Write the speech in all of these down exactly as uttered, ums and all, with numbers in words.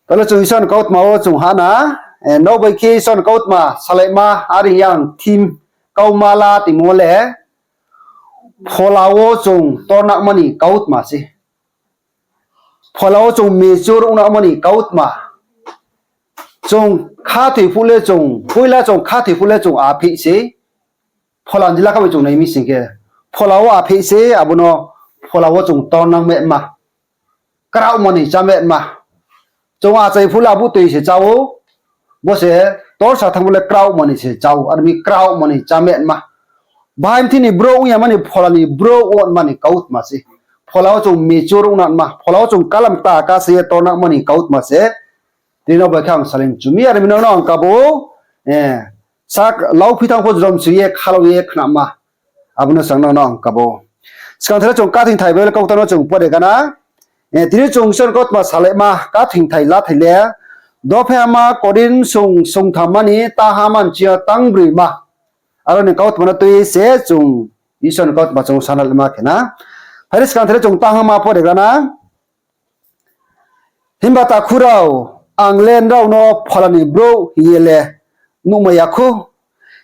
Tale chung Isor ni kautma wo chung ha na, eh, no bai khe Isor ni kautma salaima, are yang theme kauma la tongmo le, phola wo chung tornangma ni kautma se. Phola wo chung mature ongnangma ni kautma. Chung khathoi phuh le chung, poila chung khathoi phuh le chung aphih se. Phola ni jila kha bai chung nai mi sing khe, phola wo aphih se, abo no phola wo chung tornang metma. Kraoh manoi chá metma. Chung achai phuh le abo toi se chá ou. Bo se torsa thanngmo le kraoh manoi se chá ou. Ar mi kraoh manoi chá metma. Bahai mthi ni brouh ong ya mani phola ni brouh ong mani kautma se. Phola wo chung mature ong nangma. Phola wo chung kalam kta ka se ye tornangma ni kautma se. Tini no bai khe ang salai chu mi, are mi nang no ang kabo, eh, sak lauphi thanng pho jrom sui ye khalao ye khnama. Abo no sang nang no ang kabo. Skang thai le chung kathing thai Bible kaukta no chung pore gana. Eh, tini chung Isor ni kautma salaima, kathing thai la thai le. Dophe hama Korinth sung, sung thamma ni ta hama ni chiya tang broi ma. Aro ni kautma no tui se chung Isor ni kautma chung sana le ma khe na. Phai le skang thai le chung ta hama pore gana. Himba takhu rao, ang le nrao no phola ni brouh hing ye le nuhmai ya khou.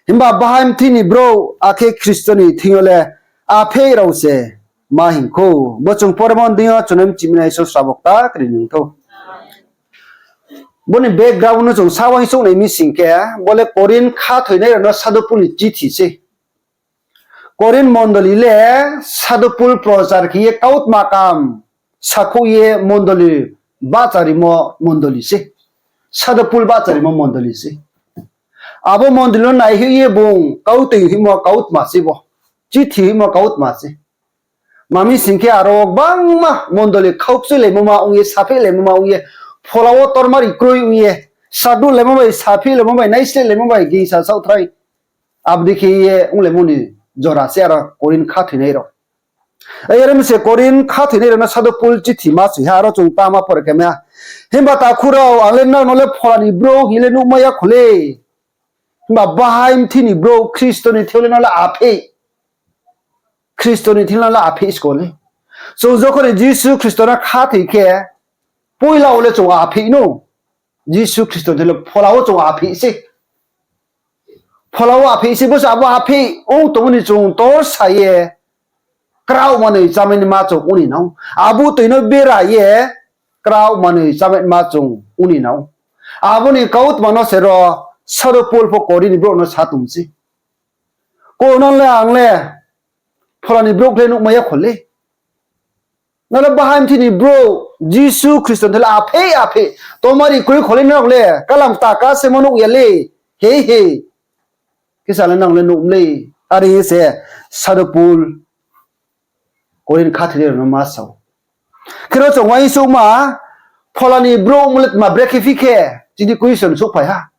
Himba bahai mthi ni brouh, akhe Khristo ni thing yo le aphih rao se ma hing khou. Bo chung pormon deing yo chung nai mchiminai Isor srabo kta kri nung thou. Bo ni background no chung sa uaingsouh nai mi sing khe, bo le Korinth khathoinai rao no Sadhu Pol ni chithi se. Korinth mondoli le Sadhu Pol prochar khe ye kautma kam sakhouh ye mondoli bahcharimo mondoli se. Sadhu Pol bahcharimo mondoli se. Abo mondoli no naihoih ye bung kautoi hoihmo kautma se bo. Chithi hoihmo kautma se. Mami sing khe aro gbangma mondoli khaukchuilaimo ma ong ye, saphihlaimo ma ong ye, phola wo tormari kroi ong ye, saduhlaimo bai, saphihlaimo bai, naislehleimo bai, gingsa saohthrai. Abo dei khe ye onglaimo ni jora se aro Korinth khathoinai rao. Are mi se Korinth khathoinai rao no Sadhu Pol chithi ma soi ha, aro chung ta ma pore khe mai ha. Himba takhu rao, ang le nrao no le phola ni brouh hing le nuhmai ya khou le. Himba bahai mthi ni brouh Khristo ni thing yo le no le aphih. Khristo ni thing yo le aphih sko le. Chung jokhon ni Jisu Khristo no khathoi khe, poila wo le chung aphih no. Jisu Khristo ni thing yo le phola wo chung aphih se. Phola wo aphih se, bo se abo aphih ong tongmo ni chung torsa ye kraoh manoi chámai ni ma chung ong ni nang. Abo toi no bera ye kraoh manoi chámai ni ma chung ong ni nang. Abo ni kautma no se ro Sadhu Pol pho Korinth ni brouh no sa tong se. Ko nang le ang le phola ni brouh khe nuhmai ya khou le. Nang le bahai mthi ni brouh, Jisu Khristo ni thing yo le aphih aphih tormari kroi khou le nrao le, kalam kta ka se mo nuh ya le, he he. Khe sa le nang le nuh mlei, are ye se Sadhu Pol Korinth khathoinai rao no ma sao. Khe ro chung uaingsouhma, phola ni brouh ong le tma brekhe phi khe, chini question souhphai ha.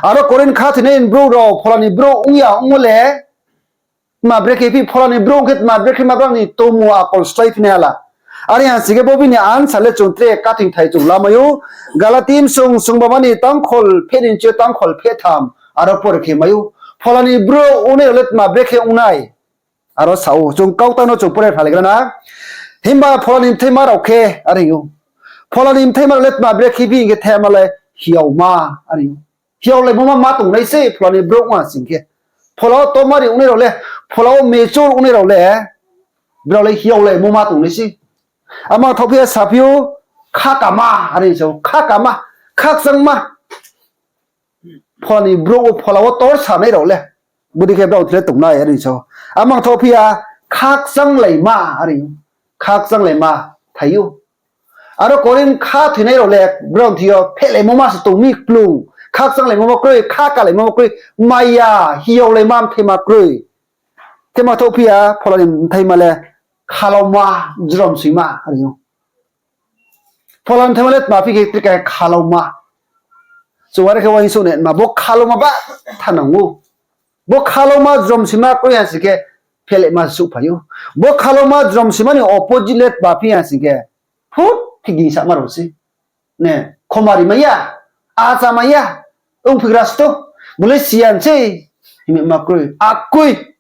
Aro Korinth khathoinai ni brouh rao phola ni brouh ong ya ongmo le, tma brekhe phi, phola ni brouh ong khe tma brekhe ma brao ni tongmung akol slái phi nai ha la. Are ha sing khe bo bini answer le chung tre kathing thai chung lamai ou. Galati msung, sungba mani tangkhol pheh ni chiyo tangkhol pheh tham, aro pore khe mai ou. Phola ni brouh ongnai rao le tma brekhe ong nai. Aro sa ou, chung kaukta no chung pore phralaigra na. Himba phola ni bthaima rao khe, are ou. Phola ni bthaima rao le tma brekhe phi hing khe thema le hiaoma, are ou. Hiaolaimo ma ma tongnai se phola ni brouh ong ha sing khe. Phola wo tomari ongnai rao le, phola wo mature ongnai rao le, brao le hiaolaimo ma tongnai se. Amang thaohphi ya saphi ou, khakama, are sa ou, khakama, khakchangma. Phola ni brouh wo phola wo torsanai rao le, bodei khe brao thile tongnai, are sa ou. Amang thaohphi ya, khakchanglaima, are, khakchanglaima thai ou. Aro Korinth khathoinai rao le brao thing yo phehlaimo ma se tong mi kplung, khakchanglaimo ma kroi, khakalaimo ma kroi, maya, hiaolaima bthaima kroi. Thema thaohphi ya, phola ni bthaima le khalaoma, jromsoima, are ou. Phola ni bthaima le tma phi khe tre khe khalaoma. Chung are khe uaingsouh nai ma, bo khalaoma ba thanang ou. Bo khalaoma jromsoima kroi ha sing khe phehlaima souhphai ou. Bo khalaoma jromsoima ni opposite le tma phi ha sing khe, phut khe gingsama rao se. Ne, khomari mai ya, acha mai ya, ongphigra sto, bo le siyan se, himma kroi, akoi.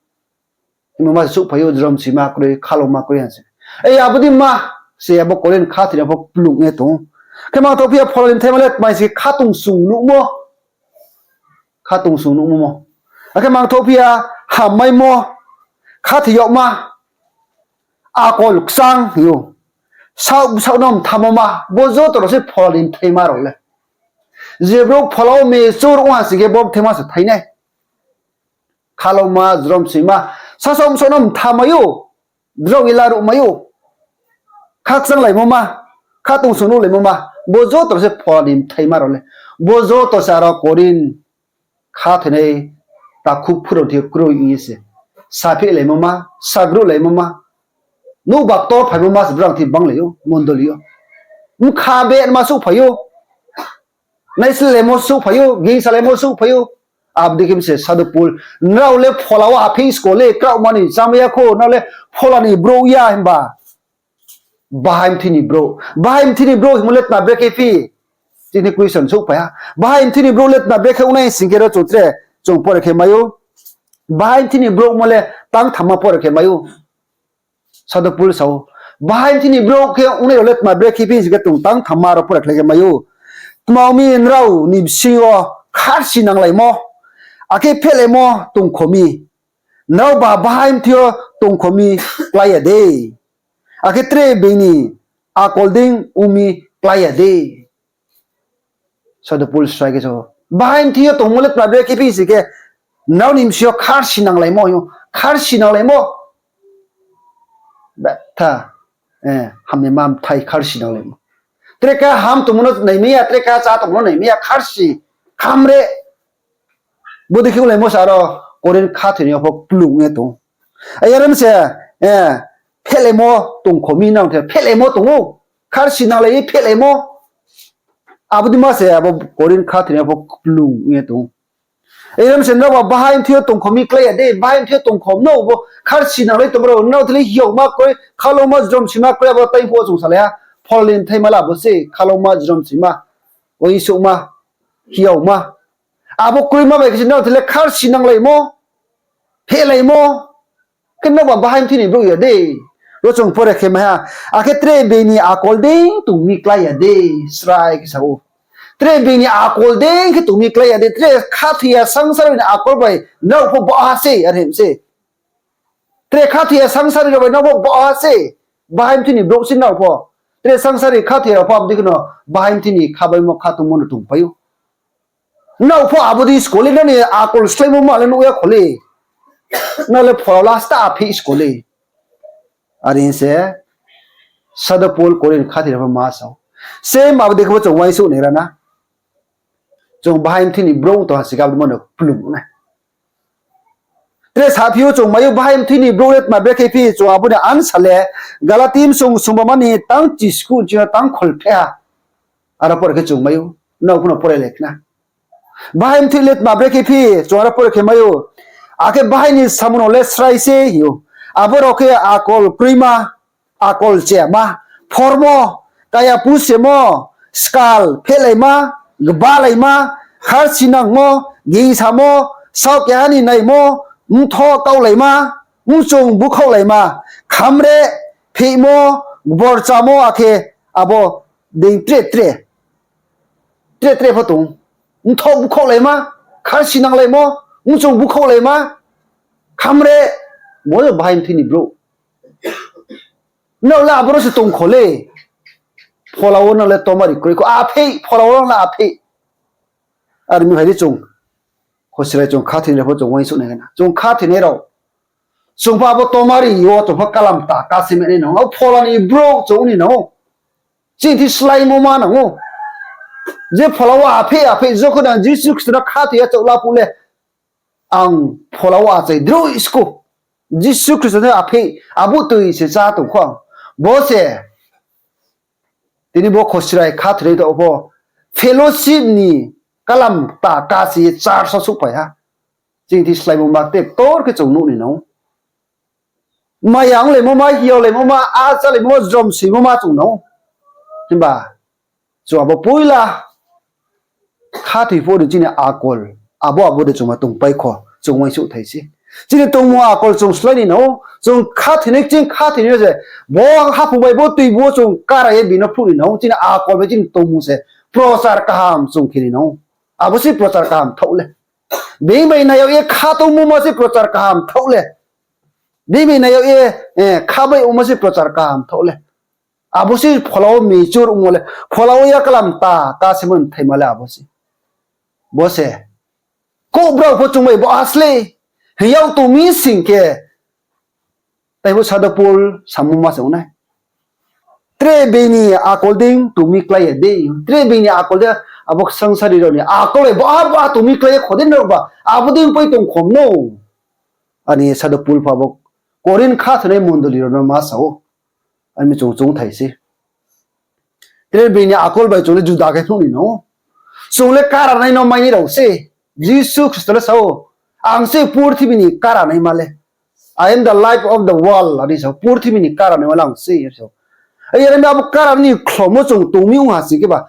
Himma ma se souhphai ou, jromsoima kroi, khalaoma kroi ha se. Ei, abo dei ma se abo Korinth khathoinai pho kplung ye tong ou. Khe mangthouh phi ya phola ni bthaima le tma hing si khe khatungsung nuhmo. Khatungsung nuhmo. Akhe mangthouh phi ya hammaimo, khathoi yagma, akol kchang hing ou. Saoh bsaoh no mthamo ma, bo joto rao se phola ni bthaima rao le. Je brouh phola wo mature ong ha sing khe bo bthaima se thai nai. Khalauma, jromsoima, sasaoh bsaoh no mthamai ou, drao ye laruhmai ou, khakchanglaimo ma, khatungsung nuhlaimo ma, bo joto se phola ni bthaima rao le. Bo joto se aro Korinth khathoinai takhu phurao thing yo kroi ong ye se. Saphihlaimo ma, sagruhlaimo ma, nouhba ktor phaimo ma se brang thing banglai ou, mondoli yo. Bkha bema souhphai ou. Naislehlaimo souhphai ou, gingsalaimo souhphai ou. Abo dei khe mi se Sadhu Pol, nrao le phola wo apheih sko le, kraohma ni chámai ya kho, nrao le phola ni brouh ya himba. Bahai mthi ni brouh. Bahai mthi ni brouh hingmo le tma brekhe phi? Chini question souhphai ha. Bahai mthi ni brouh le tma brekhe ong nai sing khe ro chung tre, chung pore khe mai ou. Bahai mthi ni brouh mo le tang thamma pore khe mai ou. Sadhu Pol sa ou, bahai mthi ni brouh khe ongnai rao le tma brekhe phi sing khe chung tang thamma ro pore khlai khe mai ou. Tma ong mi, nrao ni bsing yo kharsi nanglaimo, akhe phehlaimo tongkho mi. Nraoba bahai mthi yo tongkho mi klái ya de? Akhe tre being ni akol dei ong mi klái ya de? Sadhu Pol srai khe sa ou, bahai mthi yo tongmo le tma brekhe phi sing khe, nrao ni bsing yo kharsi nanglaimo, kharsi nanglaimo. Betha, hamyama bthai kharsi nanglaimo. Tre kaham tongmo no naimai ya, tre kacha tongmo no naimai ya, kharsi, khamre. Bodei khe onglaimo se aro Korinth khathoinai yo pho kplung ye tong ou. Are mi se, phehlaimo tongkho mi nang the, phehlaimo tong ou. Kharsi nanglai ye phehlaimo. Abo dei ma se abo Korinth khathoinai yo pho kplung ye tong ou. Are mi se nraoba bahai mthi yo tongkho mi klái ya de, bahai mthi yo tongkho no bo kharsi nanglai tongmo rao, nrao thili hiaoma kroi, khalauma jromsoima kroi, abo tai phuh wo chung salai ha. Phola ni bthaima le abo se, khalauma jromsoima, uaingsouhma, hiaoma. Abo kroima bai khe se nrao thili kharsi nanglaimo, phehlaimo, khe nraoba bahai mthi ni brouh ya de? Ro chung pore khe mai ha, akhe tre being ni akol dei tong mi klái ya de, srai khe sa ou. Tre being ni akol dei khe tong mi klái ya de, tre khathoi ya sangsari ni akol bai nrao pho baoh ha se, are hing se. Tre khathoi ya sangsari rao bai nrao pho baoh ha se, bahai mthi ni brouh se nrao pho. Tre sangsari khathoi ya rao pho abo dei kheno bahai mthi ni khabaimo khatungmo no tongpai ou. Nrao pho abo dei sko le, nrao ni akol sláimo ma le nuh ya kho le. Nrao le phola wo la sta apheih sko le. Are se Sadhu Pol Korinth khathoinai rao pho ma sa ou. Same abo dei khe bo chung uaingsouh nai ra na. Chung bahai mthi ni brouh tong ha sing khe abo dei ma no kplung nai. Tre saphi ou chung mai ou bahai mthi ni brouh le tma brekhe phi, chung abo ni answer le Galati bsung sungba ma ni tang chiskuh ching yo tang kholpheh ha. Aro pore khe chung mai ou, nrao pho no pore le khna. Bahai mthi le tma brekhe phi, chung aro pore khe mai ou. Akhe bahai ni samung rao le srai se hing ou. Abo rao khe akol kroima, akol chayama, phormo, kaya pusemo, skal, phehlaima, gbalaima, kharsi nangmo, gingsamo, saoh keha ni naimo, mthoh kaohlaima, mchung búkhaohlaima, khamre, pheihmo, gborchamo, akhe abo dei tre tre. Tre tre pho tong. Mthoh búkhaohlaima, kharsi nanglaimo, mchung búkhaohlaima, khamre, bo yo bahai mthi ni brouh. Nrao le aboro se tongkho le. Phola wo nrao le tomari kroi kho, apheih, phola wo nrao le apheih. Are mi phai di chung, khosrai chung khathoinai rao pho chung uaingsouh nai na. Chung khathoinai rao, chung pho abo tomari yo chung pho kalam ta ka se ma nai nang ou. Abo phola ni brouh chung ni nang ou. Chini thi sláimo ma nang ou. Je phola wo apheih apheih jokhon ang Jisu Khristo no khathoi ya chaoh la phuh le, ang phola wo achai droi skou. Jisu Khristo no apheih, abo toi se chá tong kho ang. Bo se tini bo khosrai khathoinai rao pho fellowship ni kalam ta ka se ye church wo souhphai ha. Chini thi sláimo ma te ktor khe chung nuh ni nang ou. Maya onglaimo ma, hiaolaimo ma, achalaimo ma, jromsoimo ma chung nang ou. Himba chung abo poila khathoi phuh ni chini akol, abo abo de chung ma tongpai kho, chung uaingsouh thai se. Chini tongmung akol chung slái ni nang ou, chung khathoinai, chini khathoinai se, bo haphung bai bo tui bo chung kara ye bini no phruh ni nang ou, chini akol bai chini tongmung se prochar kaham chung khe ni nang ou. Abo se prochar kaham thaoh le. Bini bai nai yag ye kha tongmo ma se prochar kaham thaoh le. Bini bai nai yag ye, eh, kha bai ongmo se prochar kaham thaoh le. Abo se phola wo mature ongmo le, phola wo ya kalam ta, ta se mo mthaima le abo se. Bo se. Kouh brao pho chung bai bo asle. Hing yag tong mi sing khe. Tai bo Sadhu Paul samo ma se ong nai. Tre bini akol dei tong mi klái ya dei. Tre bini akol dei abo sangsari rao ni akol bai bo, abo tong mi klái ya kho dei nrao ba. Abo dei pai tong khom no. Ani Sadhu Paul pho abo Korinth khathoinai mondoli rao no ma sa ou. Ani chung chungthai se. Tre bini akol bai chung le juda khe phnuh ni nang ou. Chung le karanai no mainai rao se. Jisu Khristo le sa ou, ang se purthimbi ni karanaima le. I am the light of the world, ani sa ou, purthimbi ni karanaima le ang se, sa ou. Ai, are mi abo karanaima ni khlomo chung tong mi ong ha sing khe ba,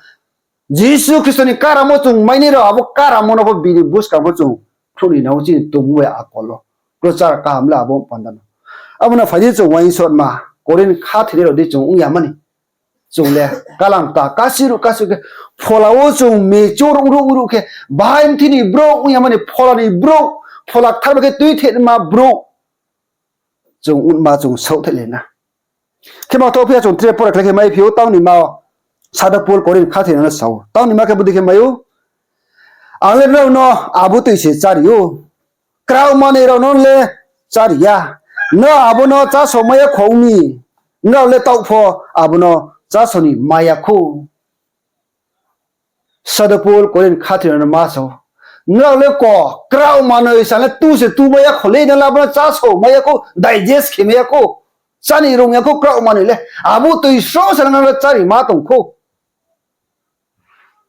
Jisu Khristo ni karamo chung mainai rao, abo karamo no pho bini buskang pho chung phnuh ni nang ou chini tongmung bai akol wo. Prochar kaham le abo panda no. Abo no phai di chung uaingsouhma, Korinth khathoinai rao dei chung ong ya mani. Chung le kalam ta kasiruh kasiruh khe, phola wo chung mature ongruh ongruh khe, bahai mthi ni brouh ong ya mani, phola ni brouh, phola kthar bai khe tuithehma brouh chung ongma chung saohthai le na. Khe ma tho phi ya chung tre pore khlai khe mai phi ou, tang ni ma Sadhu Paul Korinth khathoinai no sa ou. Tang ni ma khe bodei khe mai ou, ang le nrao no abo toi se chári ou. Kraohmanoi rao no le chári ya. Nrao abo no chásomai ya kho ong mi. Nrao le taoh pho abo no cháso ni mai ya khou. Sadhu Paul Korinth khathoinai no ma sa ou, nrao le ko kraohmanoi sa le tu se tu mai ya kho le, nrao le abo no cháso mai ya khou, digest khe mai ya khou. Chá ni rung ya khou kraohmanoi le. Abo toi sro sa le nrao le chári ma tong khou.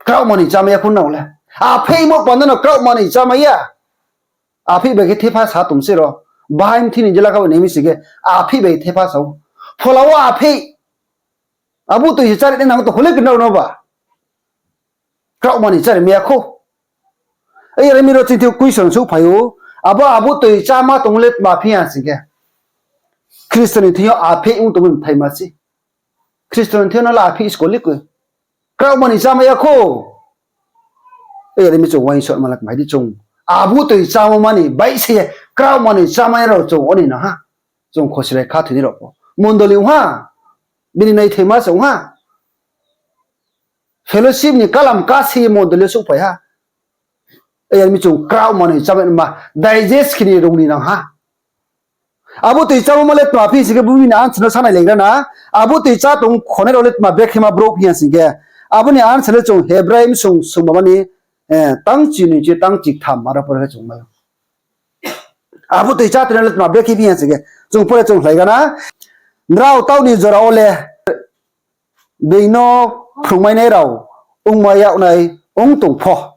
Kraohmanoi chámai ya khou nrao le. Apheihmo panda no kraohmanoi chámai ya. Apheih bai khe thepha sa tong se ro. Bahai mthi ni jela kha bai nai mi sing khe, apheih bai thepha sa ou. Phola wo apheih. Abo toi se chári nai nang tong khou le khe nrao no ba. Kraohmanoi chári mai ya khou. Ai, are mi ro chini thing yo question souhphai ou. Abo abo toi cháma tong le tma phi ya sing khe, Khristo ni thing yo apheih ong tongmo mthaima se. Khristo ni thing yo no le apheih skol le koi. Kraohmanoi chámai ya khou. Ai, are mi chung uaingsouhma le kmai di chung. Abo toi chámo mani bai se kraohmanoi chámai rao chung oni nang ha. Chung khosirai khathoinai rao pho mondoli ong ha. Bini naithaima se ong ha. Fellowship ni kalam kasi mondoli yo souhphai ha. Ai, are mi chung kraohmanoi chámai ma digest khe ni rung ni nang ha. Abo toi chámo ma le tma phi sing khe, bini answer no sanai legra na. Abo toi chá tong khonai rao le tma brekhe ma brouh phi ya sing khe, abo ni answer le chung Hebrai msung sungba mani, eh, tang chi ni chi tang chi ktham aro pore khe chung mai ou. Abo toi chá tongnai le tma brekhe phi ya sing khe, chung pore chung hlaigra na. Nrao taoh ni jora wo le being no phrungmainai rao ongmai yag nai ong tong pho,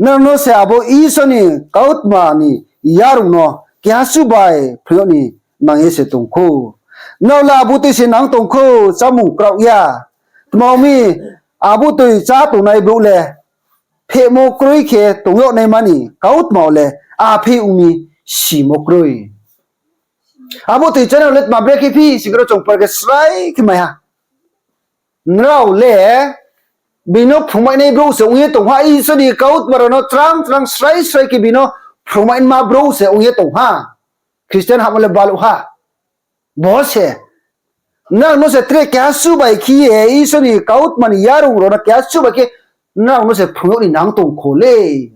nrao no se abo Isor ni kautma ni yarung no keha suh bai phrung yag ni nang ye se tong khou. Nrao le abo toi se nang tong khou, chámung kraoh ya. Tma ong mi, abo toi chá tongnai brouh le phehmo kroi khe tong yag naima ni kautma wo le apheih ong mi simo kroi. Abo toi chánai rao le tma brekhe phi sing khe ro chung pore khe srai khe mai ha. Nrao le being no phrungmainai brouh se ong ye tong ha, Isor ni kautma rao no chrang chrang srai srai khe being no phrungmaima brouh se ong ye tong ha. Christian hamo le baluh ha. Bo se. Nrao no se tre keha suh bai khe ye Isor ni kautma ni yarung rao no keha suh bai khe nrao no se phrung yag ni nang tong khou le.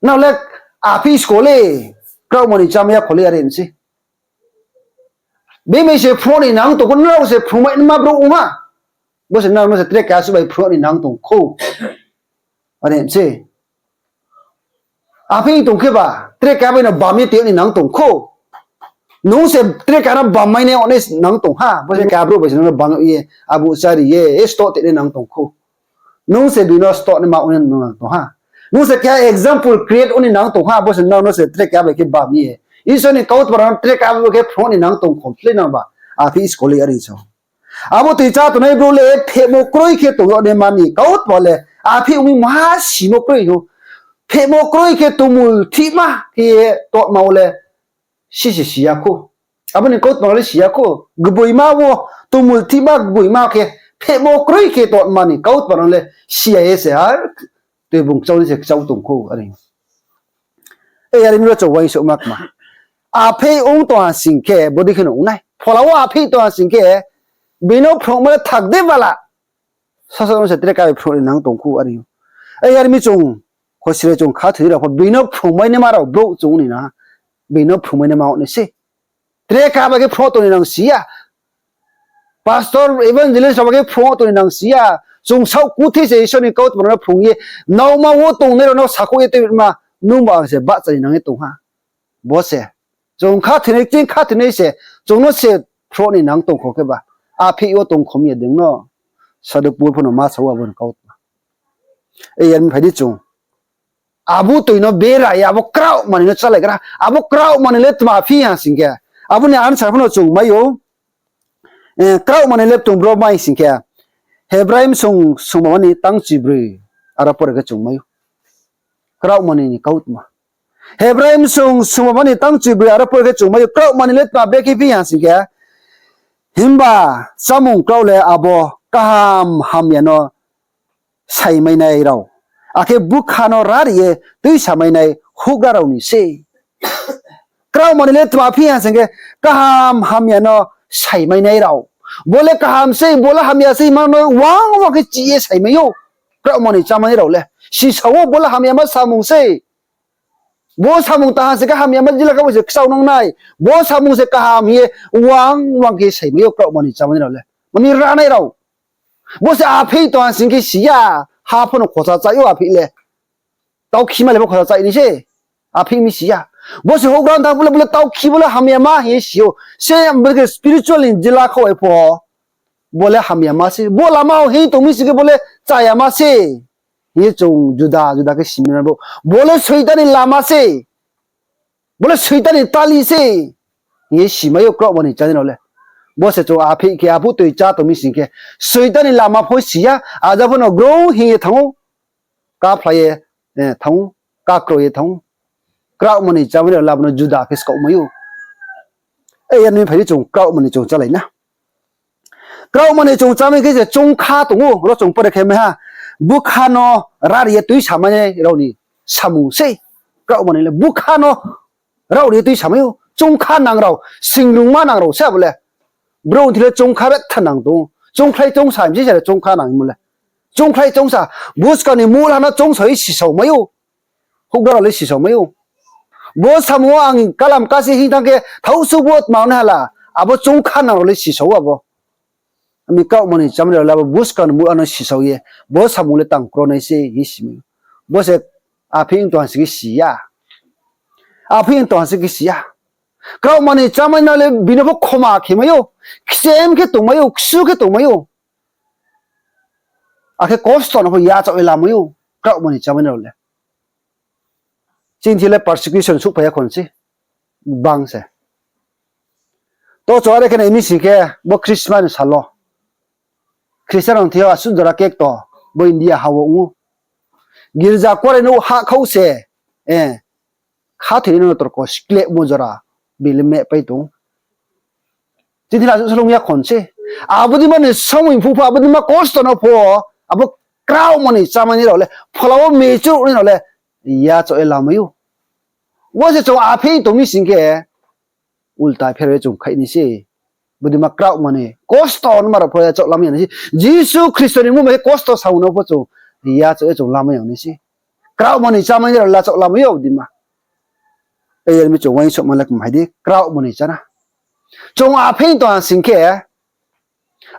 Nrao le apheih skol le, kraohmanoi chámai ya kho le, are se. Bini se phrung ni nang tong khou, nrao se phrungmaima brouh ong ha. Bo se nrao no se tre keha suh bai phrung ni nang tong khou. Are se. Apheih tong khe ba, tre keha bai no bam ye tong ni nang tong khou. Nung se tre keha no bam mai nai ong nai nang tong ha, bo se keha brouh bai se nung no bam ye, abo chári ye, e stoh tong nai nang tong khou. Nung se being no stoh naima ong nai nang tong ha. Nung se keha example create ong ni nang tong ha, bo se nrao no se tre keha bai khe bam ye, Isor ni kautma rao no tre keha bai khe phrung ni nang tong khou, le nang ba, apheih skol le are sa. Abo toi chá tongnai brouh le phehmo kroi khe tong yag naima ni kautma le apheih ong mi maha simo kroi ou. phehmo kroi khe tongmul thihma khe ye tongma wo le si se si ya khou. Abo ni kautma le si ya khou. Gboima wo, tongmul thihma gboima khe phehmo kroi khe tongma ni kautma no le si ya ye se ar tui bung kchau ni se kchau tong khou are. E, are mi ro chung uaingsouhma kma. Aphei ong tong ha sing khe, bodei khe no ong nai. Phola wo aphei tong ha sing khe, bini phrungma le thak de bala. Sasa no se tre ka bai phrung ni nang tong khou are ou. E, are mi chung, khosire chung khathoi rao pho, bini phrungmai naima rao brouh chung ni na. Bini phrungmai naima ong ni se. Tre ka bai khe phrung tong ni nang si ya. Pastor, evangelist rao bai khe phrung tong ni nang si ya. Chung saoh kuthei se Isor ni kautma no phrung ye, naoma wo tongnai rao no sakhouh ye tuima, nungba ang se bahcha ni nang ye tong ha. Bo se. Chung khathoinai, ching khathoinai se, chung no se phrung ni nang tong kho khe ba. Aphei wo tong khom ye deng no. Sadhu Paul pho no ma sa ou abo ni kautma. E, yar mi phai di chung. Abo toi no bera ye, abo kraohma ni no chálaigra. Abo kraohma ni le tma phi ha sing khe. Abo ni answer pho no chung mai ou. E, kraohma ni le tong bro mai sing khe. Hebrai bsung sungmama ni tang chibroi. Aro pore khe chung mai ou. Kraohma ni ni kautma. Hebrai bsung sungmama ni tang chibroi aro pore khe chung mai ou. Kraohma ni le tma bekhe phi ha sing khe. Himba chámung kraoh le abo kaham hamya no saimainai rao, akhe bkha no rari ye tuisamainai houhgra rao ni sei. Kraohma ni le tma phi ha sing khe, kaham hamya no saimainai rao. Bo le kaham sei, bo le hamya sei hingma no wang wang khe chih ye saimai ou. Kraohma ni chámani rao le sisa wo bo le hamyama samung sei. Bo samung tang ha sing khe hamyama jila khe bo se kchau nang nai. Bo samung se kaham hing ye wang wang khe saimai ou kraohma ni chámani rao le. Mani ranai rao. Bo se aphei tong ha sing khe si ya, ha pho no khosa chai ou aphei le. Tau khima le pho khosa chai ni se. Aphei mi si ya. Bo se houhgra ong thanng pho le, bo le tau khi bo le hamyama hing ye si ou. Se bo khe spiritual ni jila khe pho. Bo le hamyama se. Bo lama wo hing tong mi sing khe bo le chayama se. Hing ye chung juda juda khe simi na bo. Bo le Soitan ni lama se. Bo le Soitan ni tali se. Hing ye simai ou kraohma ni chámani rao le. Bo se chung aphei khe abo toi chá tong mi sing khe, Soitan ni lama pho si ya, aja pho no grong hing ye thanng ou. Kaphlai ye, e, thanng ou, kakroi ye thanng ou. Kraohma ni chámani rao le abo no juda khe skaohmai ou. E, yar ni phai di chung kraohma ni chung chálai na. Kraohma ni chung chámai khe se choungkha tong ou, ro chung pore khe mai ha. Bkha no rari ye tuisamainai rao ni samung sei. Kraohma ni le bkha no rari ye tuisamai ou. Choungkha nang rao, singrungma nang rao se abo le. Brouh ni thing le choungkha betha nang tong ou. Choungkhlai choungsa hing se se choungkha nangmo le. Choungkhlai choungsa, buskang ni mul ha no choungsa ye sisao mai ou. Houhgra rao le sisao mai ou. Bo samung wo ang kalam kasi hing thanng khe, thaohsu bo tma nai hala, abo choungkha nang rao le sisao ou abo. Ami kraohma ni chámani rao le abo buskang ni mul ha no sisao ye, bo samung le tang kro nai se hing simai ou. Bo se aphei ong tong ha sing khe si ya. Aphei ong tong ha sing khe si ya. Kraohma ni chámani rao le bini pho khoma khe mai ou. Kchem khe tongmai ou, ksu khe tongmai ou. Akhe kosto no pho yachaoh ye lamai ou. Kraohma ni chámani rao le. Chini thing le persecution souhphai ya khon se. Bang se. To chung are khe nai mi sing khe bo Christmas ni sal wo. Christian rao ni thing yo asuh jora cake to bo India ha wo ong ou. Girja kuarenouh hahkhau se, e, khathoinai no torko sklehmo jora bile mehpai tong ou. Chini thing le asuh salong ya khon se. Abo deima ni somoi phuh pho, abo deima kosto no pho, abo kraohma ni chámani rao le, phola wo mechuh nai rao le, yachaoh ye lamai ou. Bo se chung aphei tong mi sing khe, ulta pherao ye chung khaih nai se. Bodeima kraohma ni kosto nma rao pho yachaoh lamai ya nai se. Jisu Khristo ni mmung bai khe kosto samung no pho chung yachaoh ye chung lamai ya nai se. Kraohma ni chámani rao le yachaoh lamai ou bodeima. E, yar mi chung uaingsouhma le kmai di, kraohma ni chána. Chung aphei tong ha sing khe,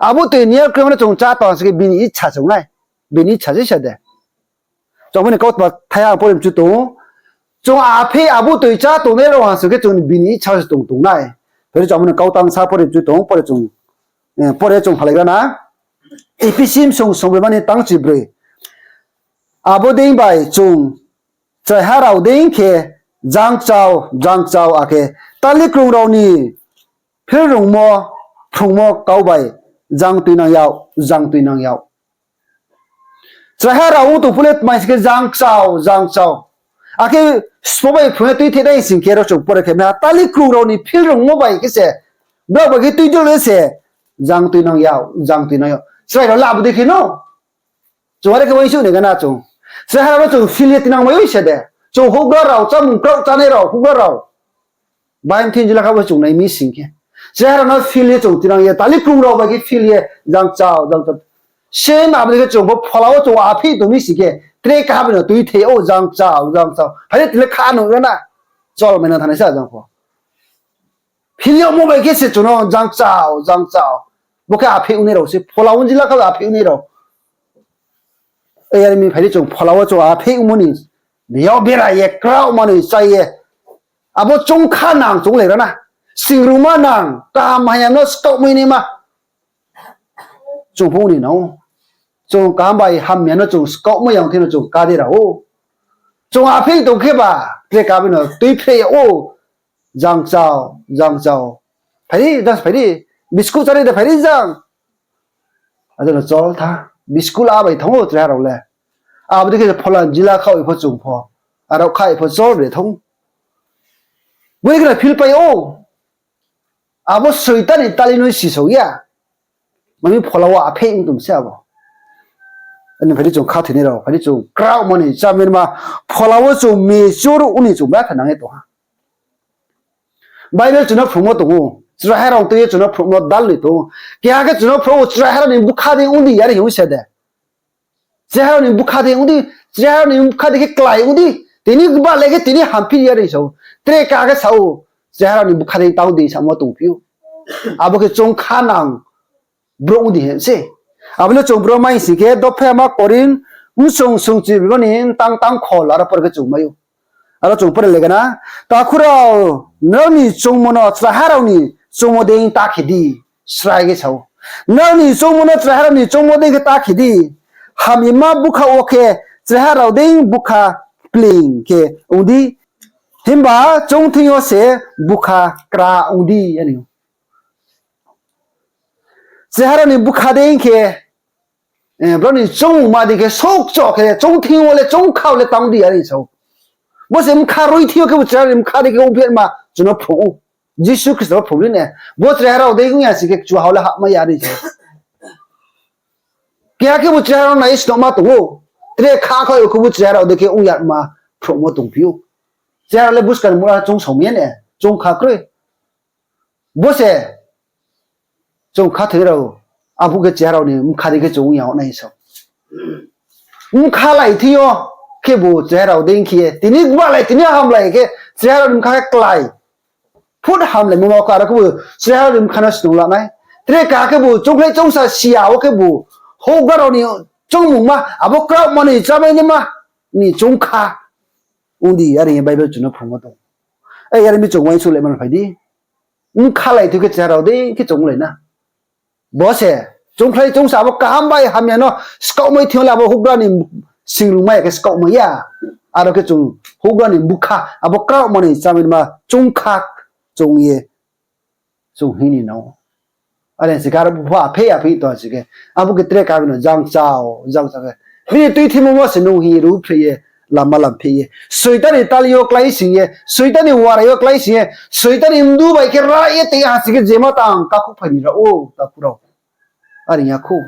abo toi niya kroi no chung chá tong ha sing khe bini icha se ong nai. Bini icha se sa de. Chung abo ni kautma thaiha ang pore mchu tong ou. Chung aphei abo toi chá tongnai rao ha sing khe chung bini icha se tong tong nai. Phai di chung abo ni kautang sa pore mchu tong ou, pore chung, e, pore chung phalaigra na. Ephesi bsung songbroi mani tang chibroi. Abo dei bai chung chraiha rao dei khe jangkchao, jangkchao akhe talikrung rao ni philrungmo, phrungmo kau bai jang tuinang yag, jang tuinang yag. Chraiha rao ong tong phuh le tma sing khe jangkchao, jangkchao. Akhe sbo bai phrung ye tuithei nai sing khe ro chung pore khe ma, tali krung rao ni phil rungmo bai khe se, brao bai khe tuidul ye se, jang tuinang yag, jang tuinang yag. Chrai rao le abo dei khe no. Chung are khe uaingsouh ni gana chung. Chrai ha rao no chung phil ye tinang mai oi se de. Chung houhgra rao, chámung kraoh chánai rao, houhgra rao. Bahai mthoi jila kha bo chung nai mi sing khe, chrai ha rao no phil ye chung tinang ye, tali krung rao bai khe phil ye, jang chao, jang chao. Same abo dei khe chung pho phola wo chung apheih tong mi sing khe, tre kaha bai no tuithei ou, jang chao, jang chao. Phai di tini le kha nuh ra na. Chol mai nang thanai sa jang pho. Phil yagmo bai khe se chung no jang chao, jang chao. Bo khe apheih ongnai rao se, phola wo jila kha apheih ongnai rao. Yar mi phai di chung phola wo chung apheih ongmo ni, biyag bera ye, kraoh manoi chá ye. Abo choungkha nang chung le ra na. Singrungma nang, kaham hamya no skaohmai naima. Chung pho ni nang. Chung kaham bai hamya no chung skaohmai yang thei no chung ká dei ra ou. Chung apheih tong khe ba, tre kaha bai no tuiphre yag ou. Jang chao, jang chao. Phai di, jang phai di. Biscuit chári de phai di jang. Ado no chol tha. Biscuit la bai thanng ou chrai ha rao le. Abo dei khe phola jila khaoh ye pho chung pho. Aro khaoh ye pho chol de thanng. Boi khe no phil pai ou. Abo Soitan ni tali no sisao ya. Mami phola wo apheih ong tong se abo. Ani phai di chung khathoinai rao, phai di chung kraoh manoi chámai ma, phola wo chung mature ong ni chung betha nang ye tong ha. Bible chung no phrungmo tong ou, chraiha rao tui ye chung no phrungmo dal ni tong ou. Keha khe chung no phrung ou, chraiha rao ni bkha dei ong di, yar hing ou se de. Chraiha rao ni bkha dei ong di, chraiha rao ni bkha dei khe klái ong di. Tini gba le khe tini hamphi yar hing sa ou. Tre kaha khe sa ou, chraiha rao ni bkha dei tang di samo tongphi ou. Abo khe choungkha nang brouh ong di hing se. Abo le chung brouh mai sing khe, dopha ma Korinth, msong sungchi bro ni tang tang khol aro por khe chung mai ou. Aro chung pore le gana, takhu rao, nrao ni choungmo no chraiha rao ni choungmo dei ta khe di, srai khe sa ou. Nrao ni choungmo no chraiha rao ni choungmo dei khe ta khe di, hamyama bkha wo khe chraiha rao dei bkha pleing khe ong di, himba choungthing yo se bkha kra ong di, yar hing ou. Chraiha rao ni bkha dei khe, eh, brao ni choungmungma dei khe souhkcho khe choungthing wo le choungkha wo le tang di, yar hing sa ou. Bo se bkha roi thing yo khebu chraiha rao ni bkha dei khe ongphi ma chung no phrung ou. Jisu Khristo pho phrung ri ne. Bo chraiha rao dei ong ya sing khe kchuha wo le hahmai ya, yar hing sa ou. Keha khebu chraiha rao nai ye snouhma tong ou. Tre kha kha yo khebu chraiha rao dei khe ong ya ma phrungmo tongphi ou. Chraiha rao le buskang mura choung saomai ya ne, choungkha kroi. Bo se chung khathoinai rao, abo khe chraiha rao ni bkha dei khe chung ong ya nai sa ou. Bkhalai thing yo khebu chraiha rao dei khe ye, tini gbalai, tini hamlai khe chraiha rao ni bkha khe klái. Phut hamlaimo ma khe aro khebu chraiha rao ni bkha no snung la nai. Tre kaha khebu choungkhlai choungsa siya wo khebu houhgra rao ni choungmungma, abo kraoh manoi chámai naima ni choungkha ong di, yar hing ye Bible chung no phrungmo tong. Yar mi chung uaingsouh le man phai di. Bkhalai thing khe chraiha rao dei khe chung lai na. Bo se, choungkhlai choungsa abo kaham bai hamya no skaohmai thing yo le abo houhgra ni singrungma ya khe skaohmai ya. Aro khe chung houhgra ni bkha, abo kraoh manoi chámai ma choungkha chung ye, chung hing ni nang ou. Are sing khe aro pho apheih apheih tong sing khe, abo khe tre kaha bai no jang chao, jang chao khe. Bini tuithimo wo se nung hing ye ruhphreh ye, lama lampheh ye, Soitan ni tali yo klái sing ye, Soitan ni warai yo klái sing ye, Soitan ni mdu bai khe ra ye tei ha sing khe jema tang kakhuhphai ni rao ou, takhu rao. Are ya khou.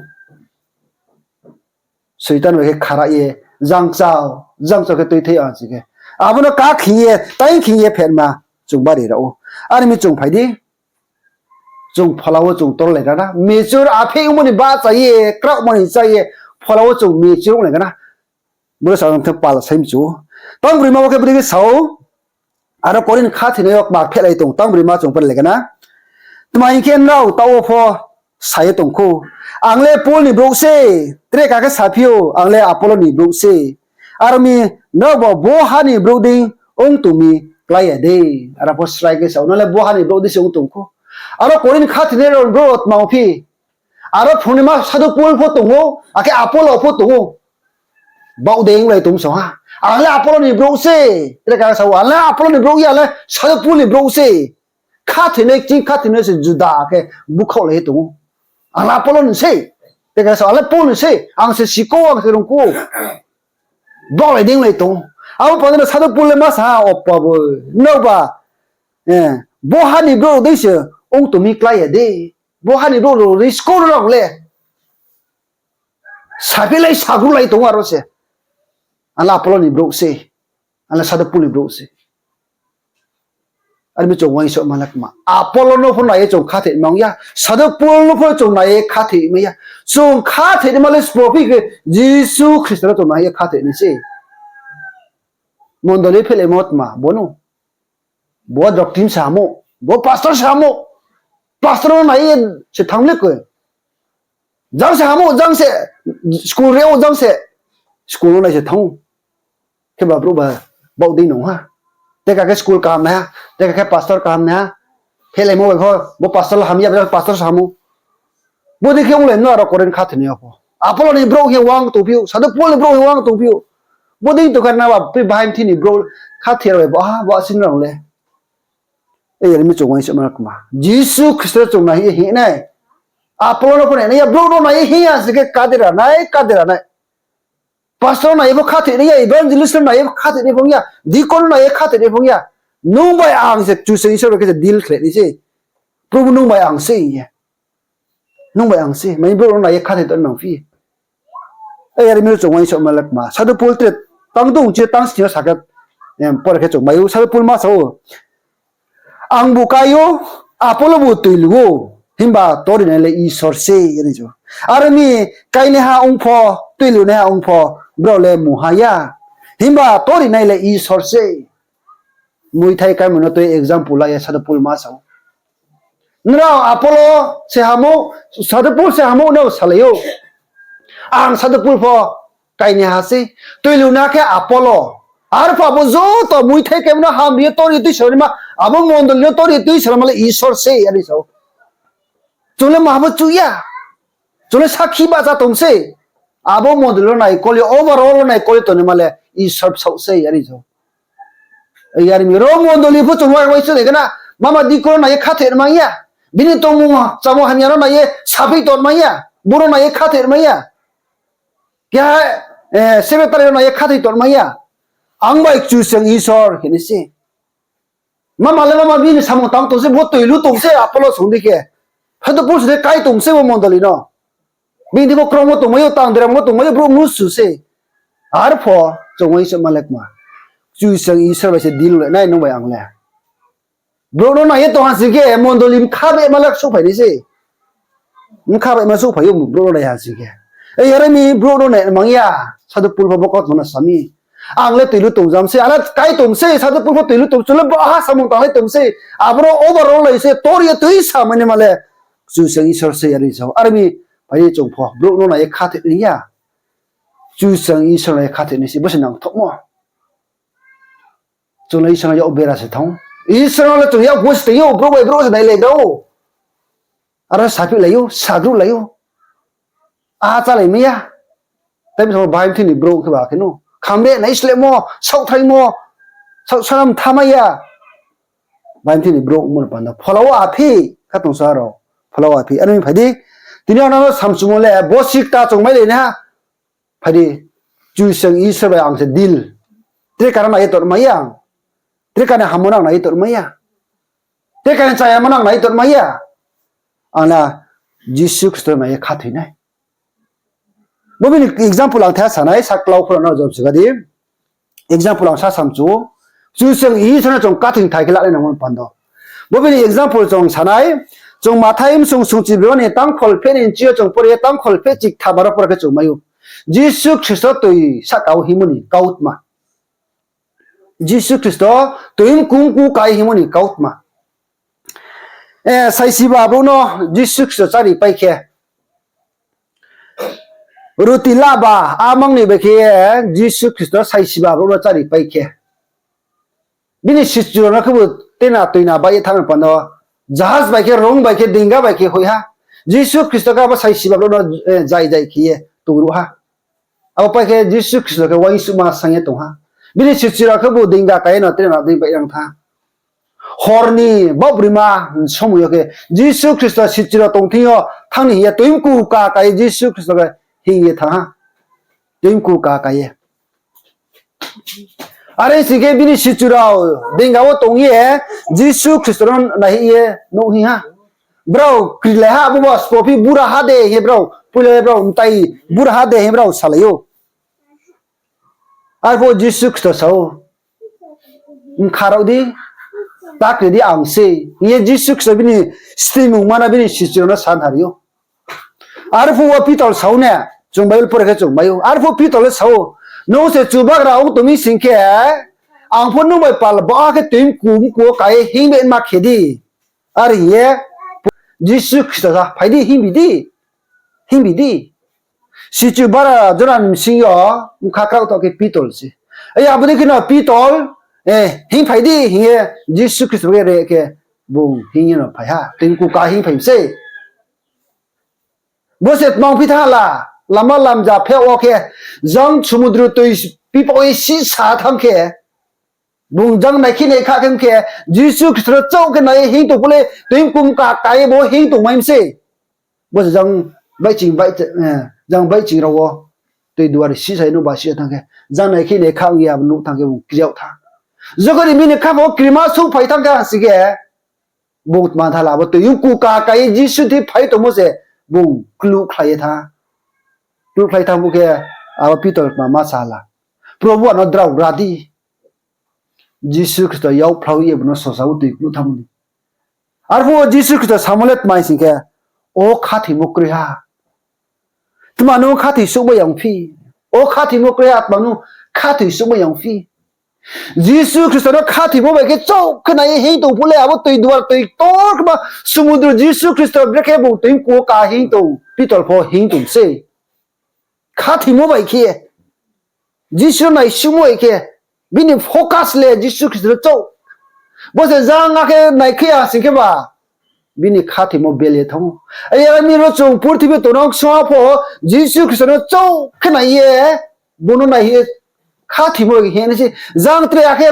Soitan bai khe khara ye, jang chao, jang chao khe tuithei ang sing khe. Abo no ká khing ye, tai khing ye pherma chung bari rao ou. Are mi chung phai di. Chung phola wo chung torlai ra na. Mature apheih ongmo ni bahcha ye, kraoh manoi chá ye, phola wo chung mature ong lai gana. Boro sa ang the pal sai mchu. Tang broima wo khe bodei khe sa ou. Aro Korinth khathoinai yo kma phehlai tong, tang broima chung pore le gana. Tma hing khe nrao taoh wo pho sa ye tong khou, ang le Paul ni brouh se, tre kaha khe saphi ou, ang le Apollo ni brouh se. Aro mi nrao bo bo ha ni brouh dei ong tong mi klái ya de. Aro pho srai khe sa ou, nang le bo ha ni brouh dei se ong tong khou. Aro Korinth khathoinai rao brouh rao tma ongphi? Aro phrungnaima sadhu Paul pho tong ou, akhe Apollo pho tong ou. Baoh dei onglai tong song ha. Ang le Apollo ni brouh se. Tre kaha sa ou, ang le Apollo ni brouh ya, ang le sadhu Paul ni brouh se. Khathoinai kching khathoinai se juda khe búkhaohlai ye tong ou. Ang le Apollo ni se. Tre kaha sa ou, ang le Paul ni se. Ang se sikou, ang se rungkou. Baohlai dei onglai tong ou. Abo panda no Sadhu Pol le ma sa ha, O Probhu, nrao ba, bo ha ni brouh rao dei se ong tong mi klái ya de. Bo ha ni brouh rao dei skor rao le saphehlai sagrulai tong aro se. Ang le Apollo ni brouh se, ang le Sadhu Pol ni brouh se. Are mi chung uaingsouhma le kma, Apollo no pho nai ye chung khathoi mang ya, Sadhu Pol no pho chung nai ye khathoi mai ya. Chung khathoi naima le sbo phi khe Jisu Khristo no chung nai ye khathoi nai se. Mondoli phehlaimo tma bo no. Bo doctrine se hamo, bo pastor se hamo. Pastor no nai ye se thanng le koi. Jang se hamo, jang se school re o, jang se school no nai se thanng ou. Kheba brouh ba baoh dei nung ha. Teka khe school kaham nai ha, teka khe pastor kaham nai ha. Phehlaimo bai pho, bo pastor le hamya, bo pastor se hamo. Bodei khe onglai no aro Korinth khathoinai yo pho. Apollo ni brouh hing ye uang tongphi ou, Sadhu Pol ni brouh hing ye uang tongphi ou. Bodei tong khe naba, bahai mthi ni brouh khathoi bai bo, ah, bo asing rao le. Are mi chung uaingsouhma le kma, Jisu Khristo chung nai ye hing nai. Apollo no pho nai nai ya, brouh no nai ye hing ya se khe kadera nai, kadera nai. Pastor no nai ye pho khathoi nai ya, evangelist no nai ye pho khathoi nai phong ya, deacon no nai ye khathoi nai phong ya. Nung bai ang se Kchusoyang Isor bai khe se deal khlai nai se. Probhu, nung bai ang se hing ye. Nung bai ang se, mai brouh no nai ye khathoi tong nangphi. Are mi chung uaingsouhma le kma, Sadhu Pol tre tang dong chi tang sini yo sa khe, pore khe chung mai ou, Sadhu Pol ma sa ou, Angbu kai ou, Apollo bu tuilu ou, himba torinai le Isor se, are mi. Are mi, kainaiha ong pho, tuilunaiha ong pho, brao le mungha ya, himba torinai le Isor se. Muithai kaimo no tui example la ye Sadhu Pol ma sa ou. Nrao Apollo se hamo, Sadhu Pol se hamo nrao salai ou. Ang Sadhu Pol pho kainaiha sei, tuilunaiha khe Apollo. Arphuh abo joto muithai kaimo no hamri ye tor ye tuisalai naima, abo mondoli no tor ye tuisalai naima le Isor se, are sa ou. Chung le maha bo chuh ya. Chung le sakhi bahcha tong sei. Abo mondoli no naikol ye, overall no naikol ye tongnaima le Isor bsaoh sei, are sa ou. Are mi, ro mondoli pho chung uaingsouh nai khe na, mama deacon no nai ye khathoi mai ya. Bini tongmung chámung hamya no nai ye saphi tong mai ya. Boro nai ye khathoi mai ya. Keha secretary no nai ye khathoi tong mai ya. Ang bai Kchusoyang Isor hing nai se. Mama le mama bini samung tang tong sei, bo tuilu tong sei, Apollo song di khe. Sadhu Pol song di kái tong sei bo mondoli no. Bini di bo krong wo tongmai ou, tang dram wo tongmai ou, brouh mnusu sei. Arphuh chung uaingsouhma le kma, Kchusoyang Isor bai se deal le nai nung bai ang le. Brouh no nai ye tong ha sing khe mondoli bkha bema le souhphai nai se. Bkha bema souhphai ou brouh no nai ha sing khe. Are mi, brouh no nai mang ya, Sadhu Pol pho bo kautma no sa mi. Ang le tuilu tongjam sei, ang le kái tong sei, Sadhu Pol pho tuilu tong, chung le baha samung tanglai tong sei, aboro overall lai se tor ye tuisamai naima le Kchusoyang Isor se, are sa ou. Are mi, phai di chung pho brouh no nai ye khathoi nai ya, Kchusoyang Isor nai ye khathoi nai se, bo se nangthouhmo. Chung le Isor no yak bera se thanng ou. Isor no le chung yak bo se tong ou, brouh bai brouh se nailai gra ou. Aro saphihlai ou, sagruhlai ou. A chálai mai ya. Tei bsamo bahai mthi ni brouh khe ba khe no khamre nai slehmo, saohthraimo, saohsanam thamai ya. Bahai mthi ni brouh mo no panda phola wo aphi, khatungsung rao, phola wo aphi. Are mi phai di, tini ang nang no samchumo le bo sikta chung mailai naiha. Phai di, Kchusoyang Isor bai ang se deal. Tre kano nai ye tongmai ya ang. Tre kani hammo no ang nai ye tongmai ya. Tre kani chayama no ang nai ye tongmai ya. Ang le Jisu Khristo nai ye khathoi nai. Bo bini example ang the sa nai, saklau khorang no jom siga di. Example ang sa samchu ou. Kchusoyang Isor no chung khathoi thai khe lanai nangmo panda. Bo bini example chung sa nai, chung Mathai bsung sungchi bro ni tangkhol pheh ni chi yo chung pore ye tangkhol pheh chiktham aro pore khe chung mai ou. Jisu Khristo toi sahka wo hingmo ni kautma. Jisu Khristo toi mkungku kai hingmo ni kautma. Saisiba brouh no Jisu Khristo chári pai khe, ruti laba amang ni bai khe ye Jisu Khristo saisiba brouh no chári pai khe, bini sichu rao no khebu tena toina bai ye thanng panda, jahaj bai khe, rung bai khe, dinga bai khe hoih ha. Jisu Khristo khe abo saisiba brouh no jai jai khe ye tongruh ha. Abo pai khe Jisu Khristo khe uaingsouhma saing ye tong ha. Bini sichu rao khebu dinga kai ye no tena dei bai rang tha. Hor ni baohbrima somoi yo khe Jisu Khristo sichu rao tong thing yo thanng ni hing ye toi mku ka kai ye Jisu Khristo khe hing ye thanng ha. Toi mku ka kai ye. Are sing khe bini sichu rao benga wo tong ye Jisu Khristo no naihih ye nuh hing ha. Brao krilai ha, abo ba sbo phi bura ha de hing ye brao, poila brao mtai bura ha de hing ye brao salai ou. Arphuh Jisu Khristo sa ou, Mkha rao di, ta kri di, ang se, hing ye Jisu Khristo bini stimung mana bini sichu rao no sa nari ou. Arphuh wo Pitor sa ou ne, chung Bible pore khe chung mai ou. Arphuh Pitor le sa ou, Nung se Chubagra ong tong mi sing khe, ang pho nung bai pal ba khe toimku mku wo ka ye hing be ma khe di. Are hing ye Jisu Khristo sa, Phai di, hingbi di, hingbi di. Sichu bara jora ni bsing yo bkha kraoh tong khe Pitor se. Ai, abo dei khe no Pitor, hingphai di, hing ye Jisu Khristo khe re khe, bung hing ye no phai ha, toimku ka hingphai mi sei. Bo se tmang phi thanng la, lama lamja pheh wo khe, jang sumundru toi pipaoh ye sisa thanng khe, bung jang naikhe naikha khe, khe, Jisu Khristo no chouh khe nai ye hing tong phuh le, toimku mka ka ye bo hing tongmai mi sei. Bo se jang baihching, jang baihching rao wo, toi duari sisa ye nuh ba sisa thanng khe, jang naikhe naikha ong ye abo nuh thanng khe bung kri yag tha. Jokhon ni bini khaphang wo krima souhphai thanng khe ha sing khe, bung tma tha la, abo toimku ka ka ye Jisu thing phai tongmo se bung kluhkhlai ye tha. Kluhkhlai thanng phuh khe, abo Pitor tma ma sa la, Probu, ano drao ra di. Jisu Khristo yakphla ye bung no sosa wo toi kluh thanngmo ni. Arphuh wo Jisu Khristo samo le tma sing khe, O khathoimo kroi ha, tma nung khathoi souhmai ya ongphi? O khathoimo kroi ha, tma nung khathoi souhmai ya ongphi? Jisu Khristo no khathoimo bai khe chouh khe nai ye hing tong phuh le, abo toi duar toi ktor kma sumundru Jisu Khristo brekhe bung toimku wo ka hing tong, Pitor pho hing tong sei. Khathoimo bai khe, Jisu no naisuhmo bai khe, bini focus le Jisu Khristo no chouh. Bo se jang akhe naikhe ya sing khe ba, bini khathoimo bel ye thanng ou. Ai, are mi ro chung purthimbi tongnang song pho, Jisu Khristo no chouh khe nai ye, bung no nai ye, khathoimo bai khe hing nai se, jang tre akhe,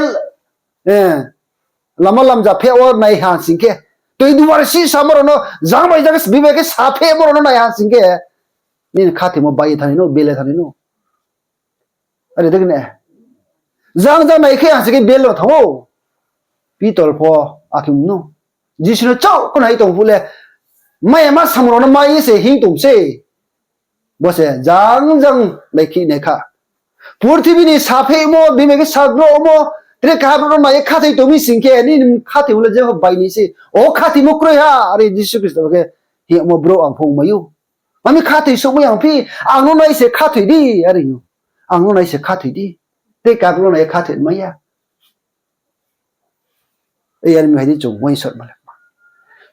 lama lamja pheh wo nai ha sing khe, toi duar sisamo rao no, jang bai jang sbi bai khe saphehmo rao no nai ha sing khe, nini khathoimo bai ye thanng nai no, bel ye thanng nai no. Are dei khe ne, jang jang naikhe ha sing khe bel no thanng ou. Pitor pho akhe no, Jisu no chouh khe nai tong phuh le, mai ma samung rao no mai ye se hing tong sei. Bo se jang jang naikhe naikha. Purthimbi ni saphehmo, bini khe sagromo, tre keha brouh no nai ye khathoi tong mi sing khe, nini khathoimo le jepho bai nai se. O khathoimo kroi ha, are Jisu Khristo khe hingmo brouh ang pho ongmai ou. Mami khathoi souhmai ya ongphi, ang no nai se khathoi di, are ou. Ang no nai se khathoi di. Tre keha brouh no nai ye khathoi mai ya. Yar mi hai di chung uaingsouhma le.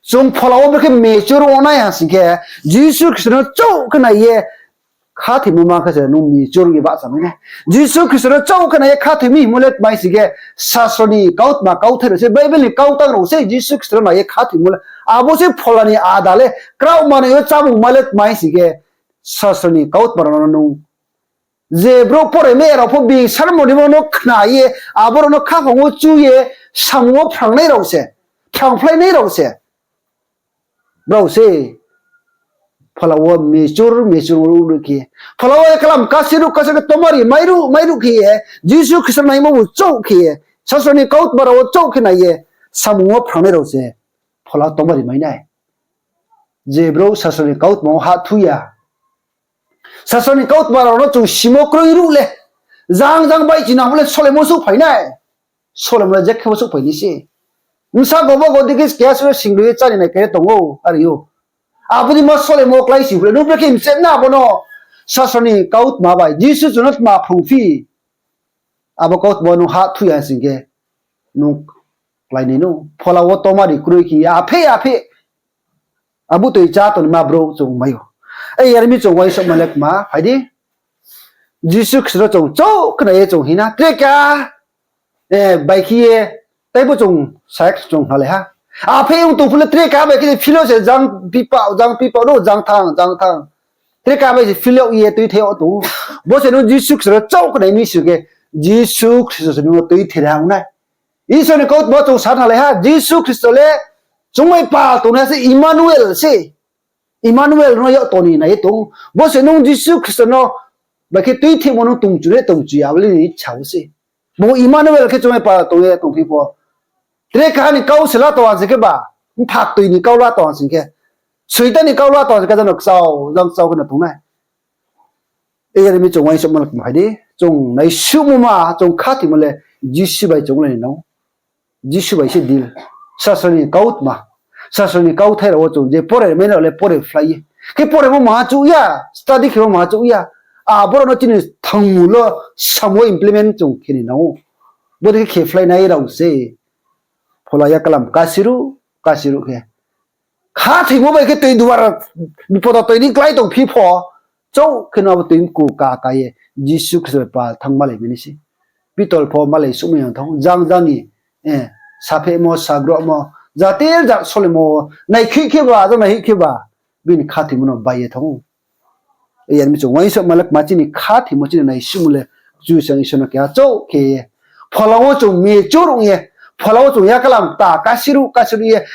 Chung phola wo brekhe mature ong nai ha sing khe, Jisu Khristo no chouh khe nai ye khathoimo ma khe se nung mature ong ye bahchamai nai. Jisu Khristo no chouh khe nai ye khathoi mi hingmo le tma sing khe, sasro ni kautma kauthai rao se, Bible ni kau tang rao se, Jisu Khristo no nai ye khathoimo le. Abo se phola ni ada le, kraoh manoi yo chámungma le tma sing khe, sasro ni kautma rao no nung je brouh poraimai ya rao pho bini sermon ni bo no khna ye, abo rao no khaphang wo chu ye, samung wo phrangnai rao se, phrangphlainai rao se. Brao se phola wo mature, mature ruh ruh khe ye, phola wo eklam kasi ruh kasi khe tomari mairuh mairuh khe ye, Jisu Khristo naimo bo chouh khe ye, sasro ni kautma rao wo chouh khe nai ye, samung wo phrangnai rao se phola tomari mai nai. Je brouh sasro ni kautma wo hahthu ya, sasro ni kautma rao no chung simo kroi ruh le, jang jang baihchingnang phuh le solemo souhphai nai. Solemo le jekhe bo souhphai nai se. Bsa gobo go dikhe keha suh le singloi ye chári nai khe tong ou, are ou. Abo ni ma solemo kláisi phuh le, nung brekhe mcheh na abo no, sasro ni kautma bai Jisu chung no tma phrungphi, abo kautma nung hahthu ya sing khe, nung klái nai no. Phola wo tomari kroi khe ye, aphe aphe abo toi chá tongnaima brouh chung mai ou. Yar mi chung uaingsouhma le kma, phai di. Jisu Khristo no chung chouh khe nai ye chung hing na, tre keha, bai khe ye, tei bo chung sa ye chung hnalai ha. Aphe ong tong phuh le tre keha bai khe ye phil yo se jang pipao, jang pipao no, jang thanng, jang thanng. Tre keha bai se phil yag ye tuithe yag tong ou. Bo se nung Jisu Khristo no chouh khe nai mi sing khe, Jisu Khristo se nung no tuithe nai ha ong nai. Isor ni kautma chung sa hnalai ha, Jisu Khristo le chung bai pal tongnaiha se, Emmanuel se. Emmanuel no yag tong ni nai ye tong ou. Bo se nung Jisu Khristo no bai khe tuithimo nung tongchu le tongchu ya, abo le nini icha wo se. Bo Emmanuel khe chung bai pal tong ye tongphi pho, tre kaha ni kau se la tong ha sing kheba, mpha toi ni kau la tong ha sing khe, Soitan ni kau la tong ha sing khe, jang no kchao, jang kchao khe no tong nai. Yar mi chung uaingsouhma le phai di, chung naisuhmo ma, chung khathoimo le Jisu bai chung onglai ni nang ou. Jisu bai se deal. Sasro ni kautma, sasro ni kauthai rao wo chung je pore mai nai rao le pore phlai ye. Khe poremo maha chouh ya, study khemo maha chouh ya. Aboro no chini thangmul wo samo implement chung khe ni nang ou. Bodei khe khe phlai nai rao se. Phola ya kalam kasiruh, kasiruh khe. Khathoimo bai khe toi duar, bipod wo toi ni klái tongphi pho, chouh khe no abo toi mku ka ka ye Jisu Khristo bai pal thanng malai mi ni se. Pitol pho malai suhmai ya thanng, jang jang ni, eh, saphehmo, sagrohmo, jate jat solemo, naikhoih kheba, jang naikhoih kheba, bini khathoimo no bai ye thanng ou. Yar mi chung uaingsouhma le kma chini khathoimo chini naisuhmo le Kchusoyang Isor no keha chouh khe ye. Phola wo chung mature ong ye, phola wo chung ya kalam ta kasiruh kasiruh ye,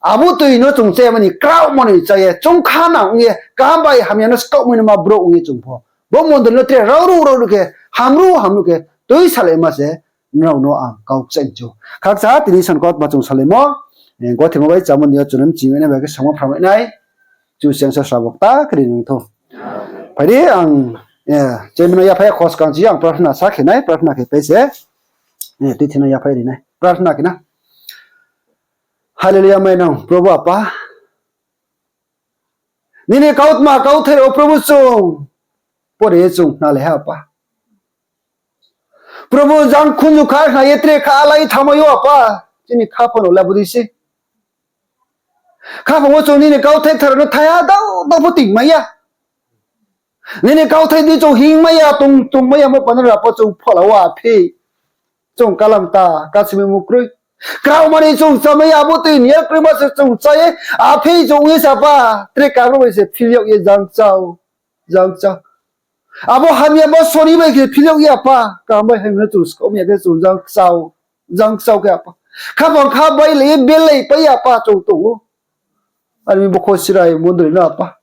abo toi no chung chá ya mani kraohmo ni chá ye, chung kha nang ong ye, kaham bai hamya no skaohmai naima brouh ong ye chung pho, bo mondoli no tre raoruh raoruh khe, hamruh hamruh khe tuisalaima se nrao no ang kau kchaih chu. Khakcha tini san kautma chung salaimo, eh, gothoimo bai chámo ni yo chung no mchimai nai bai khe samo phramai nai. Kchusoyang sa srabo kta khe ri nung thou. Phai di ang, eh, chairman no yaphai ya khoskang chi ang prarthana sa khe nai, prarthana khe pai se, eh, tithino yaphai ri nai. Prarthana khe na. Hallelujah, mai nang Probhu Apa. Nini kautma kauthai rao Probhu chung pore ye chung khnalai ha Apa. Probhu jang khunju kha khna ye tre kha alai thanngmai ou Apa. Chini khaphang rao le abo dei se. Khaphang wo chung nini kauthai kthar no thaiha dao dao pho tingmai ya. Nini kauthai di chung hingmai ya, tong tongmai ya, mo panda rao pho chung phola wo aphei. Chung kalam ta, kachimai mukroi. Kraohma ni chung chámai ya, abo toi ni ya kroima se chung chá ye, aphei chung ong ye se Apa, tre kakroi bai se phil yag ye jang kchao, jang kchao. Abo hamya bo sori bai khe phil yag ye Apa, kaham bai hamya no chung skaohmai ya khe chung jang kchao, jang kchao khe Apa. Khaphang kha bai le ye belai pai ye Apa chung tong ou. Are mi bo Khosirai mondoli no Apa.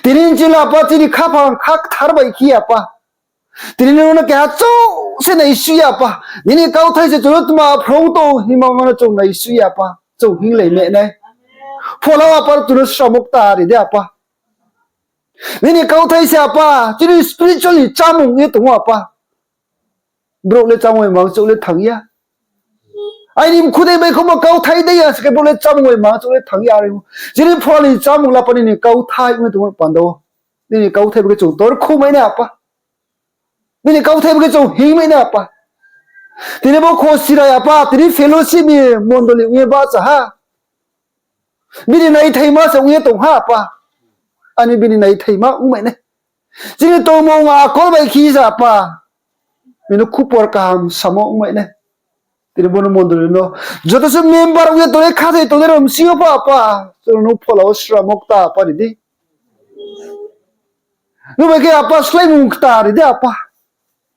Tini chini Apa chini khaphang kha kthar bai khe Apa. Tini nung no keha chouh se naisuh ya Apa. Nini kauthai se chung no tma phrung tong himba ma no chung naisuh ya Apa. Chung hinglai mai nai. Phola wo Apa chung no sramo kta ri di Apa. Nini kauthai se Apa, chini spiritual ni chámung ye tong ou Apa. Brouh le chámung bai mang chouh le thanng ya. Aini mkhu dei bai khoumo kauthai dei ya se khe brouh le chámung bai mang chouh le thanng ya are. Chini phola ni chámung le Apa nini kauthai ong ye tongmo panda wo. Nini kauthai bo khe chung tor khumai nai Apa. Nini kauthai bo khe chung hingmai nai Apa. Tini bo Khosirai Apa, tini fellowship ni mondoli ong ye bahcha ha. Bini naithaima se ong ye tong ha Apa. Aini bini naithaima ongmai nai. Chini tongmung akol bai khe se Apa. Bini khupor kaham samo ongmai nai. Tini bo no mondoli no joto se member ong ye tongnai khathoi tongnai rao bsing yo pho Apa. Chung no phola wo sramo kta Apa ri di. Nung bai khe Apa sláimung kta ri di Apa.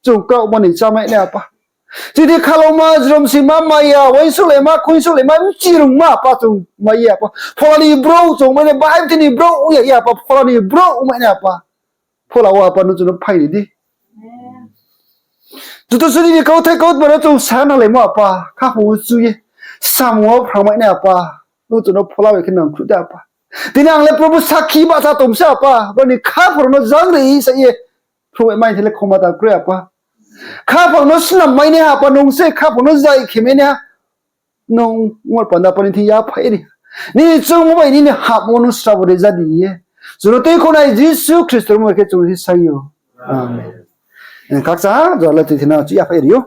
Chung kraohmo ni chámai nai Apa. Chini khalauma, jrom sima, maya, uaingsouhlaima, khuingsouhlaima, mchirungma Apa chung mai ye Apa. Phola ni brouh chung mai nai, bahai chini brouh ong ya ye Apa, phola ni brouh mai nai Apa. Phola wo Apa nung chung no phai ri di. Joto suri ni kauthai kautma no chung sa nalaimo Apa, khaphang wo chu ye, samung wo phrangmai nai Apa, nung chung no phola bai khe nangkhruh di Apa. Tini ang le Probhu sakhi bahcha tong se Apa, bani khaphang no jang ri sa ye, phrungmai mai the le khoma ta kroi Apa. Khaphang no snam mai nai Apa, nung se khaphang no zai khe mai nai ha. Nung ngol panda Apa ni thing yaphai ri. Nini choungmo bai nini hahmo nung srabo reza di ye. Chung no tuikhouhnai Jisu Khristo ni mmung bai khe chung no thi saing ou. Amen. Khakcha ha, jora le tuithina chu yaphai ri ou.